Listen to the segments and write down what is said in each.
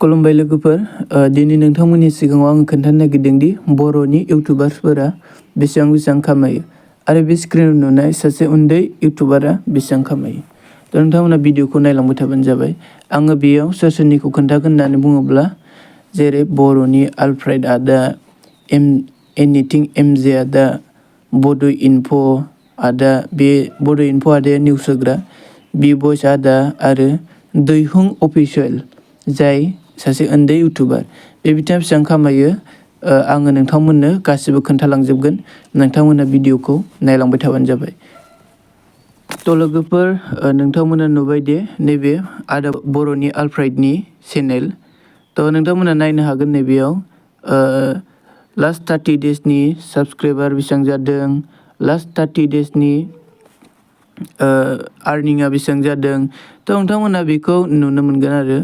खुलुमबाय लोगोफोर, दिनै नोंथांमोननि सिगाङाव आं खोन्थानो नागिरदों दि बर'नि इउटुबार्सफोरा बेसेबां खामायो आरो बे स्क्रिनाव नुनाय सासे उन्दै इउटुबारा बेसेबां खामायो। थ' नोंथांमोना भिडिअखौ नायलांबाय थाबानो जाबाय। आङो बेयाव सोर सोरनिखौ खोन्थागोन होननानै बुङोब्ला जेरै बर'नि आलफ्रेड आदा, एनिथिं एमजे आदा, बड' इनफ' आदा, बे बड' इनफ' आदाया निउस होग्रा, बि भइस आदा आरो दैहुं अफिसियेल जाय सासे उन्दै इउटुबार। बे बिथाङा बेसेबां खामायो आङो नोंथांमोननो गासिबो खोन्थालांजोबगोन। नोंथांमोना भिडिअखौ नायलांबाय थाबानो जाबाय। थ' लोगोफोर, नोंथांमोना नुबाय दे नैबे आदा बर'नि आलफ्रेडनि चेनेल। थ' नोंथांमोना नायनो हागोन नैबेयाव लास्ट 30 डेजनि साबस्क्राइबार बेसेबां जादों, लास्ट 30 डेजनि आर्निंआ बेसेबां जादों। थ' नोंथांमोना बेखौ नुनो मोनगोन आरो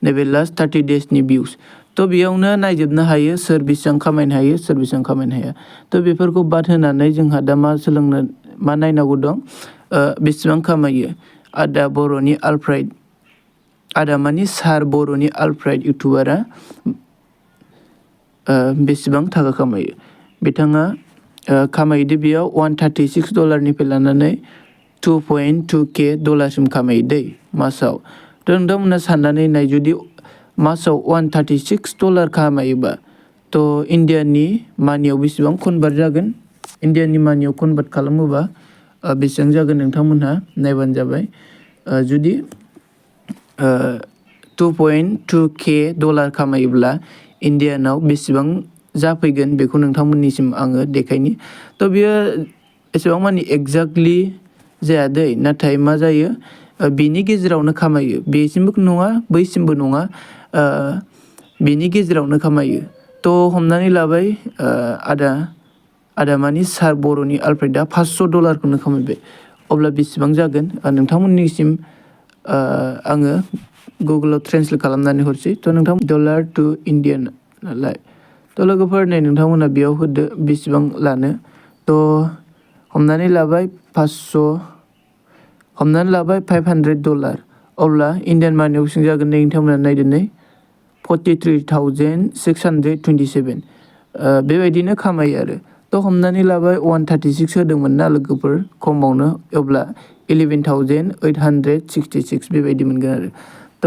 नैबे लास्ट 30 डेजनि भिउस। थ' बेयावनो नायजोबनो हायो सोर बेसेबां खामायनो हायो, सोर बेसेबां खामायनो हाया। थ' बेफोरखौ बाद होनानै जोंहा दा मा नायनांगौ दं, बेसेबां खामायो आदा बर'नि आलफ्रेड, आदा मानि सार बर'नि आलफ्रेड इउटुबारा बेसेबां थाखा खामायो। बिथाङा खामायदो बेयाव $136 लानानै 2.2K डलारसिम खामायो दै मासाव। थ' नोंथांमोना साननानै नाय, जुदि मासाव $136 खामायोबा थ' इण्डियानि मानियाव बेसेबां कनभार्ट जागोन, इण्डियानि मानियाव कनभार्ट खालामोबा बेसेबां जागोन नोंथांमोनहा नायबानो जाबाय। जुदि 2.2K डलार खामायोब्ला इण्डियानाव बेसेबां जाफैगोन बेखौ नोंथांमोननिसिम आङो देखायनि। थ' बियो एसेबां मानि एक्जेक्टलि जाया दै, नाथाय मा जायो बेनि गेजेरावनो खामायो, बेसिमबो नङा बैसिमबो नङा, बेनि गेजेरावनो खामायो। थ' हमनानै लाबाय आदा मानि सार बर'नि आलफ्रेडआ $500 खामायबाय, अब्ला बेसेबां जागोन नोंथांमोननिसिम आङो गुगोलाव ट्रेन्सलेट खालामनानै हरसै। थ' नोंथां डलार टु इण्डियान नालाय, थ' लोगोफोर नै नोंथांमोना बेयाव होदो बेसेबां लानो। थ' हमनानै लाबाय 500, हमनानै लाबाय $500, अब्ला इण्डियान मानियाव बेसेबां जागोन नै नोंथांमोना नायदो नै 43,627 बेबायदिनो खामायो आरो। थ' हमनानै लाबाय 136 होदोंमोन ना लोगोफोर खमावनो, अब्ला 11,866 बेबायदि मोनगोन आरो। थ'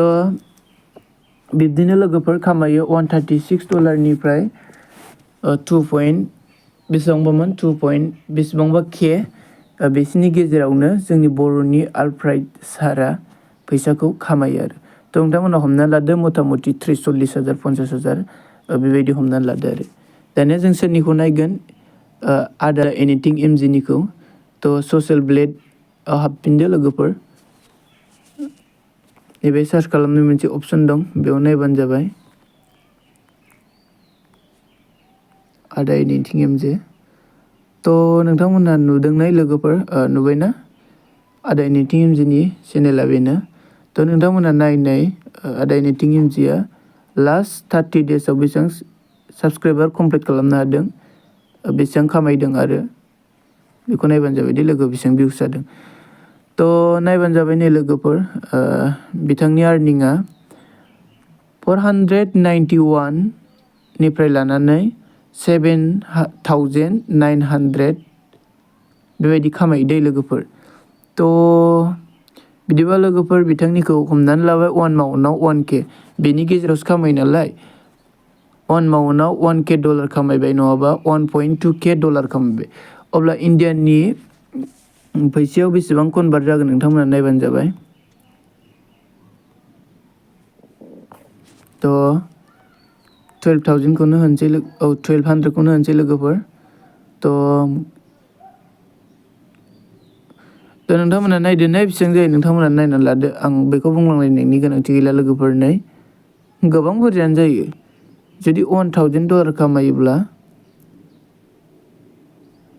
बिब्दिनो लोगोफोर खामायो $136 बेसेबांबामोन 2. बेसेबांबा K, बिसिनि गेजेरावनो जोंनि बर'नि आलफ्रेड सारा फैसाखौ खामायो आरो। थ' नोंथांमोना हमना लादो मथा मथि 30,000-40,000 50,000 बेबायदि हमनानै लादो आरो। दानिया जों सोरनिखौ नायगोन, आदा एनिथिं एमजिनिखौ। थ' ससियेल ब्लेडआव हाबफिनदो लोगोफोर, नैबे सार्च खालामनाय मोनसे अपसन दं, बेयाव नायबानो जाबाय आदा एनिथिं एमजे। थ' नोंथांमोनहा नुदोंनाय लोगोफोर, नुबायना आदा एनिथिं एमजिनि चेनेला बेनो। थ' नोंथांमोनहा नायनाय आदा एनिथिं एमजिया लास्ट 30 डेजआव बेसेबां साबस्क्राइबार कमप्लिट खालामनो हादों, बेसेबां खामायदों आरो बेखौ नायबानो जाबाय दे लोगो, बेसेबां भिउस जादों। थ' नायबानो जाबाय नै लोगोफोर, बिथांनि आर्निंआ 491 लानानै 7,900 बेबायदि खामायो दै लोगोफोर। थ' बिदिबा लोगोफोर बिथांनिखौ हमनानै लाबाय 1 मान्थआव 1K, बेनि गेजेरावसो खामायो नालाय, 1 मान्थआव $1K खामायबाय, नङाबा 1.2K खामायबाय, अब्ला इण्डियाननि फैसायाव बेसेबां कनभार्ट जागोन नोंथांमोना नायबानो जाबाय। थ' 12,000खौनो होनसै, 1200खौनो होनसै लोगोफोर। थ' नोंथांमोना नायदो नै बेसेबां जायो, नोंथांमोना नायनानै लादो, आं बेखौ बुंलांनायनि गोनांथि गैला लोगोफोर। नै गोबां बुरजायानो जायो, जुदि $1,000 खामायोब्ला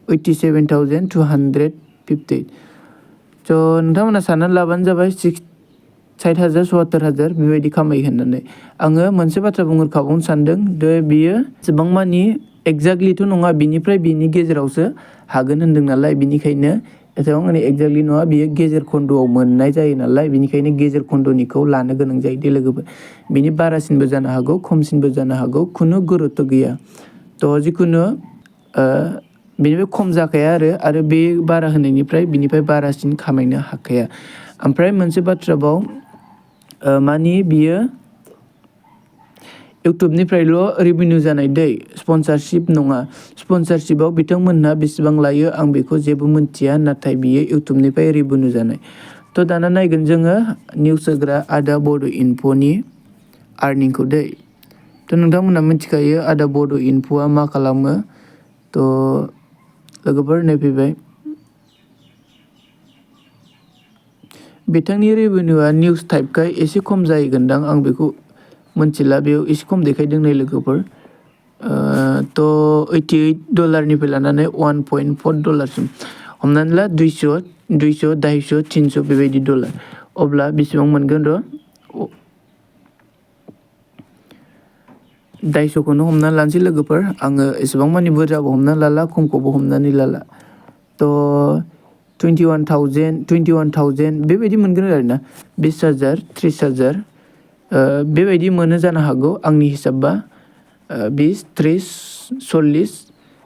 87,258। थ' नोंथांमोना साननानै लाबानो जाबाय 60,000 70,000 बेबायदि खामायो होननानै। आङो मोनसे बाथ्रा बुंहरखाबावनो सानदों, बियो एसेबां मानि एक्जेक्टलिथ' नङा, बिनिफ्राय बिनि गेजेरावसो हागोन होनदों नालाय, बिनिखायनो एसेबां माने एक्जेक्टलि नङा, बियो गेजेर खन्द'आव मोननाय जायो नालाय, बेनिखायनो गेजेर खन्द'निखौ लानो गोनां जायो दे लोगोफोर। बिनि बारासिनबो जानो हागौ, खमसिनबो जानो हागौ, खुनु गुरुत्त' गैया। थ' जिखुनु बेनिफ्राय खम जाखाया आरो बे बारा होनायनिफ्राय बिनिफ्राय बारासिन खामायनो हाखाया। ओमफ्राय मोनसे बाथ्राबाव मानि बियो इउटुबनिफ्रायल' रेभिनिउ जानाय दै, स्पन्सारशिप नङा। स्पन्सारशिपआव बिथांमोनहा बेसेबां लायो आं बेखौ जेबो मिथिया, नाथाय बियो इउटुबनिफ्राय रेभिनिउ जानाय। थ' दाना नायगोन जोङो निउस होग्रा आदा बड' इनफ'नि आर्निंखौ दै। थ' नोंथांमोनहा मिथिखायो आदा बड' इनफ'आ मा खालामो। थ' लोगोफोर नायफैबाय, बिथांनि रेभिनिउआ निउस टाइपखाय एसे खम जाहैगोनदां, आं बेखौ मिथिला, बेयाव एसे खम देखायदों नै लोगोफोर। थ' $88 लानानै $1.4 हमनानै ला 200, 250, 300 बेबायदि डलार। अब्ला बेसेबां मोनगोन र'? 250खौनो हमना लानोसै लोगोफोर, आङो एसेबां मानि बुरजाबो हमना लाला, खमखौबो हमनानै लाला। थ' 21,000 बेबायदि मोनगोन आरोना, 20,000, 30,000 बेबायदि मोनो जानो हागौ आंनि हिसाबबा। 20, 30, 40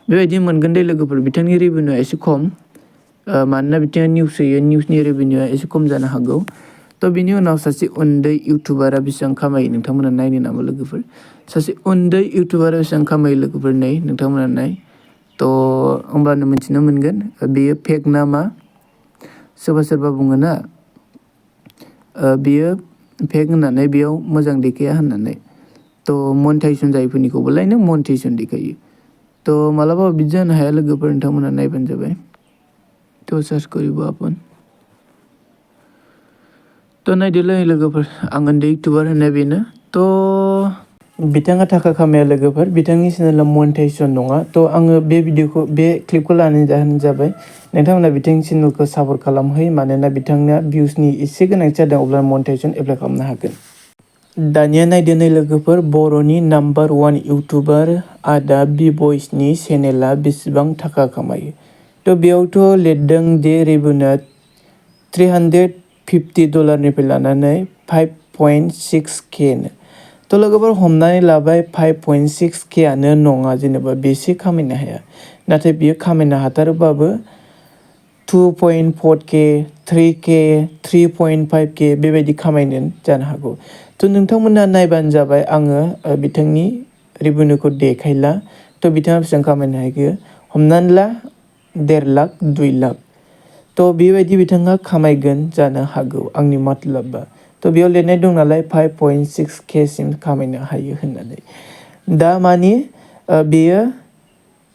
बेबायदि मोनगोन दे लोगोफोर। बिथांनि रेभिनिउआ एसे खम, मानोना बिथाङा निउस होयो, निउसनि रेभिनिउआ एसे खम जानो हागौ। थ' बिनि उनाव सासे उन्दै इउटुबारा बेसेबां खामायो नोंथांमोना नायनो नामा लोगोफोर? सासे उन्दै इउटुबारा बेसेबां खामायो लोगोफोर, नै नोंथांमोना नाय। थ' होमबानो मिथिनो मोनगोन बेयो फेक ना मा। सोरबा बुङो ना बियो फेक होननानै, बेयाव मोजां देखाया होननानै। थ' मनिटाइजेसन जायैफोरनिखौबोलायनो मनिटाइजेसन देखायो। थ' मालाबा बिदि जानो हाया लोगोफोर, नोंथांमोना नायबानो जाबाय। थ' सार्च करिब आपन। थ' नायदोलै लोगोफोर, आं उन्दै इउटुबार होननाया बेनो। थ' बिथाङा थाखा खामाया लोगोफोर, बिथांनि चेनेला मनिटाइजेसन नङा। थ' आङो बे क्लिपखौ लानायनि जाहोनानो जाबाय नोंथांमोना बिथांनि चेनेलखौ सापर्ट खालामहै, मानोना बिथांना भिउसनि एसे गोनांथि जादों, अब्ला मनिटाइजेसन एप्लाइ खालामनो हागोन। दानिया नायदो नै लोगोफोर, बर'नि नाम्बार 1 इउटुबार आदा बि बयसनि चेनेला बेसेबां थाखा खामायो। थ' बेयावथ' लिरदों दि रेभिनिउआ $350 लानानै 5.6K। थ' लोगोफोर हमनानै लाबाय 5.6K आनो नङा, जेनेबा बेसे खामायनो हाया। नाथाय बियो खामायनो हाथारोबाबो 2.4K, 3K, 3.5K बेबायदि खामायनो जानो हागौ। थ' नोंथांमोना नायबानो जाबाय, आङो बिथांनि रेभिनिउखौ देखायला। थ' बिथाङा बेसेबां खामायनो हायो हमनानै ला 1.5 लाख, 2 लाख। थ' बेबायदि बिथाङा खामायगोन जानो हागौ आंनि मतलबा। थ' बेयाव लिरनाय दं नालाय 5.6K सिम खामायनो हायो होननानै। दा मानि बेयो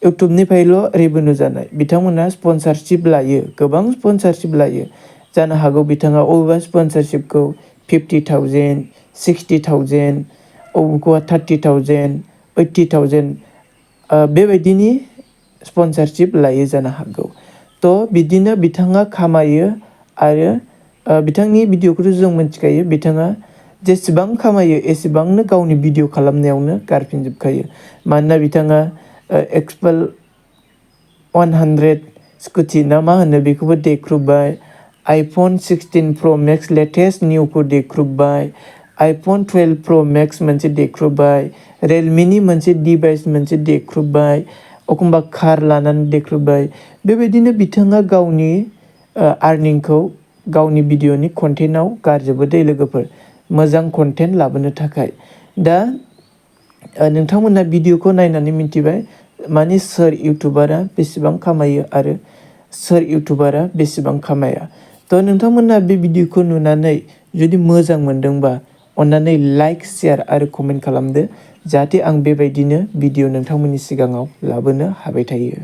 इउटुबनिफ्रायल' रेभिनिउ जानाय, बिथांमोनहा स्पन्सारशिप लायो, गोबां स्पन्सारशिप लायो। जानो हागौ बिथाङा अबेबा स्पन्सारशिपखौ 50,000, 60,000, अबेखौबा 30,000, 80,000 बेबायदिनि स्पन्सारशिप लायो जानो हागौ। थ' बिदिनो बिथाङा खामायो आरो बिथांनि भिडिअखौथ' जों मिथिखायो, बिथाङा जेसेबां खामायो एसेबांनो गावनि भिडिअ खालामनायावनो गारफिनजोबखायो। मानोना बिथाङा एक्सपेल 100 स्कुटि ना मा होनो बेखौबो देख्रुबबाय, iPhone 16 Pro Max लेटेस्ट निउखौ देख्रुबबाय, iPhone 12 Pro Max मोनसे देख्रुबबाय, रियेलमिनि मोनसे डिभाइस मोनसे देख्रुबबाय, एखमबा कार लानानै देख्रुबबाय। बेबायदिनो बिथाङा गावनि आर्निंखौ गावनि भिडिअनि कन्टेन्टआव गारजोबो दै लोगोफोर, मोजां कन्टेन्ट लाबोनो थाखाय। दा नोंथांमोना भिडिअखौ नायनानै मिथिबाय मानि सोर इउटुबारा बेसेबां खामायो आरो सोर इउटुबारा बेसेबां खामाया। थ' नोंथांमोना बे भिडिअखौ नुनानै जुदि मोजां मोनदोंबा अन्नानै लाइक, शेयार आरो कमेन्ट खालामदो, जाहाथे आं बेबायदिनो भिडिअ नोंथांमोननि सिगाङाव लाबोनो हाबाय थायो।